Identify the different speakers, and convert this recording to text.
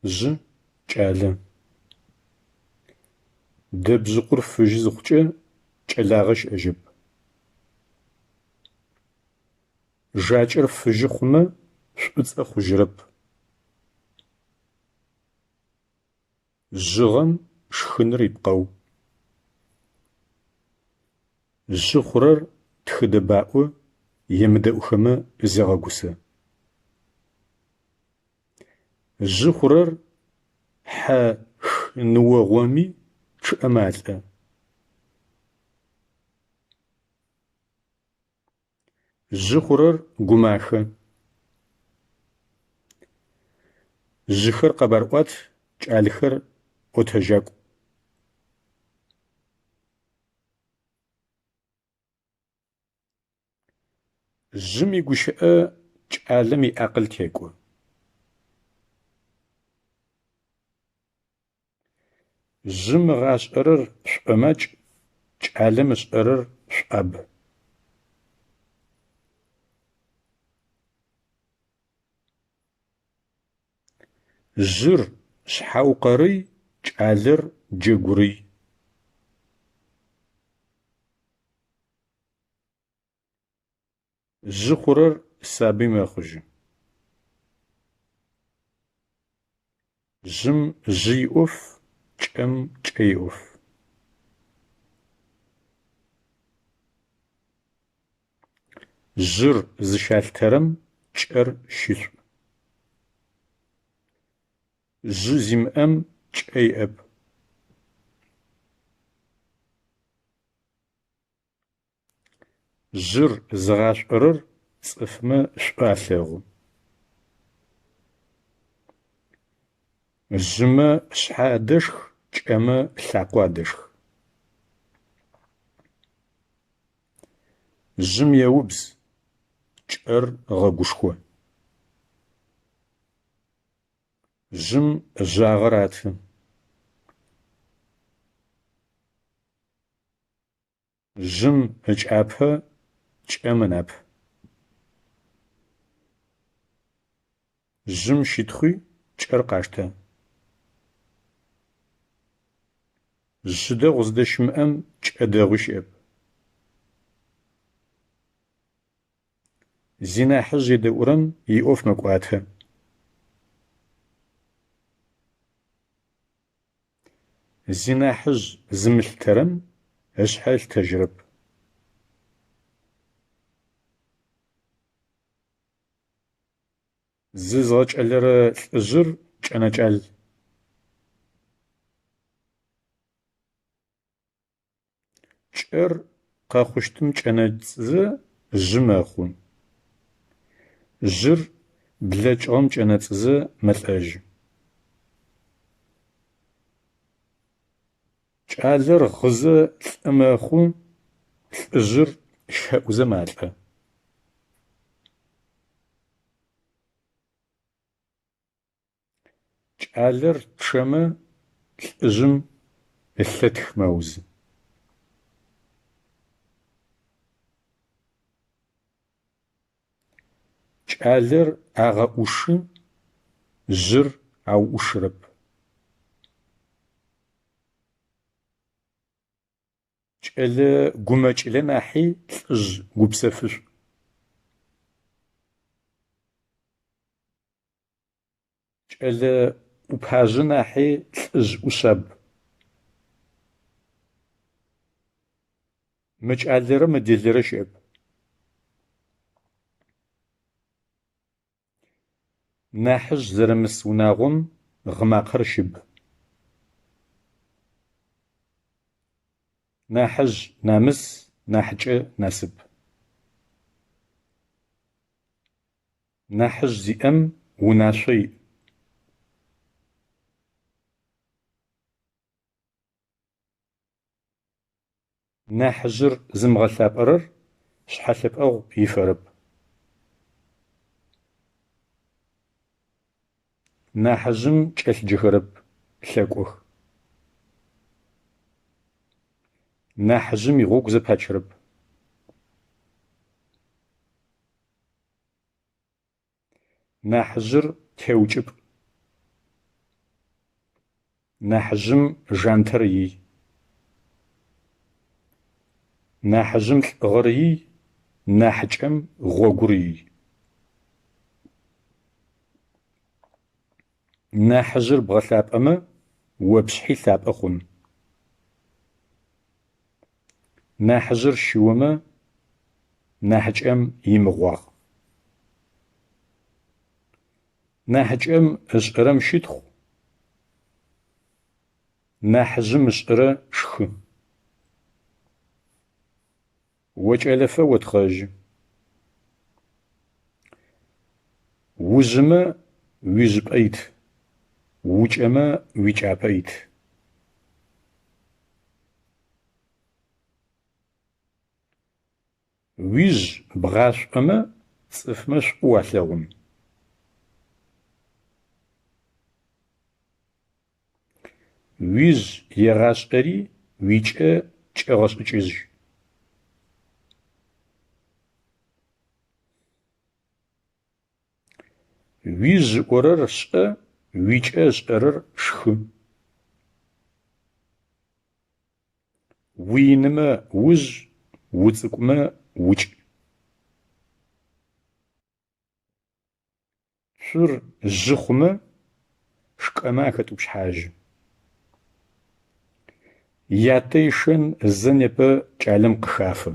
Speaker 1: Жъы, кӏалэ. Дэбжъыкъур фыжьы зыхъукӏэ, кӏэлагъэ щыӏэжьэп. Жакӏэр фыжьы хъумэ, шӏуцӏэ хъужьырэп. Жъыгъэм шхыныр ипкъэу. Жъы хъурэр тхыдэ баӏо, емыдэӏухэмэ зегъэгусэ. Жъы хъурэр хьэ ныогъоми чъыӏэ малӏэ. Жъы хъурэр гумахэ. Жъыхэр къэбарӏуат, кӏалэхэр ӏотэжьакӏу. Жъым игущыӏэ кӏалэм иакъыл текӏо. Жъым ыгъашӏэрэр шӏомакӏ, кӏалэм ышӏэрэр шӏуаб. Жъыр шъхьаукъэрый, кӏалэр джэгурый. Жъы хъурэр сабый мэхъужьы. Жъым жъы иӏоф, кӏэм кӏэ иӏоф. Жъыр зыщалъытэрэм кӏэр щышӏу. Жъы зимыӏэм кӏэ иӏэп. Жъыр зыгъашӏорэр цӏыфмэ шӏу алъэгъу. Жъымэ шъхьэ адэшх, кӏэмэ лъакъо адэшх. Жъым еубз, кӏэр гъэгушхо. Жъым жъагъэр аты. Жъым ыкӏапэ кӏэм ынап. Жъым щытхъуи кӏэр къаштэ. Жъы дэгъу зыдэщымыӏэм кӏэ дэгъуи щыӏэп. Зинахьыжъ едэӏурэм иӏоф мэкӏуатэ. Зинахьыжъ зымылъытэрэм ышъхьэ ылъытэжьырэп. Зызгъэкӏэлэрэ лӏыжъыр кӏэнэкӏал. Кӏэр къэхъущтым кӏэнэцӏызэ жъы мэхъу. Жъыр блэкӏыгъэм кӏэнэцӏызэ мэлӏэжьы. Кӏалэр гъызэ лӏы мэхъу, лӏыжъыр щэӏузэ малӏэ. Кӏалэр чъэмэ лӏыжъым ылъэтх мэузы. Кӏалэр агъэӏушы, жъыр ауӏушырэп. Кӏэлэ гумэкӏылэ нахьи лӏыжъ гупсэфышӏу. Кӏэлэ ӏупажъэ нахьи лӏыжъ ӏушъаб. Мыкӏалэрэ мыделэрэ щыӏэп. Нахьыжь зэрымыс унагъом гъы макъэр щыб. Нахьыжь намыс, нахьыкӏэ насып. Нахьыжь зиӏэм унашъо иӏ. Нахьыжъыр зымыгъэлъапӏэрэр шъхьэлъэпӏэгъу ифэрэп. Нахьыжъым кӏэлъыджэхэрэп, лъэкӏох. Нахьыжъым игъогу зэпачырэп. Нахьыжъыр теукӏыпӏ. Нахьыжъым жантэр ий. Нахьыжъым лӏыгъэр ий, нахьыкӏэм гъогур ий. Нахьыжъыр бгъэлъапӏэмэ, о пшъхьи лъапӏэ хъун. Нахьыжъыр щыумэ, нахьыкӏэм имыгъуагъ. Нахьыкӏэм ышӏэрэм щытхъу, нахьыжъым ышӏэрэ шхы. Окӏэлэфэ отхъэжьы. Ужъымэ уижъыпӏэ ит, укӏэмэ уикӏапӏэ ит. Уижъ бгъашӏомэ, цӏыфмэ шӏу уалъэгъун. Уижъ егъашӏэри уикӏэ кӏэгъэшӏыкӏыжь. Уижъ ыӏорэр шӏэ, уикӏэ ышӏэрэр шхы. Уинымэ ужъ, уцӏыкӏумэ укӏ. Цур жъы хъумэ, шкӏэмэ ахетӏупщхьажьы. Ятэ ишэн зэ непэ кӏалэм къыхафэ.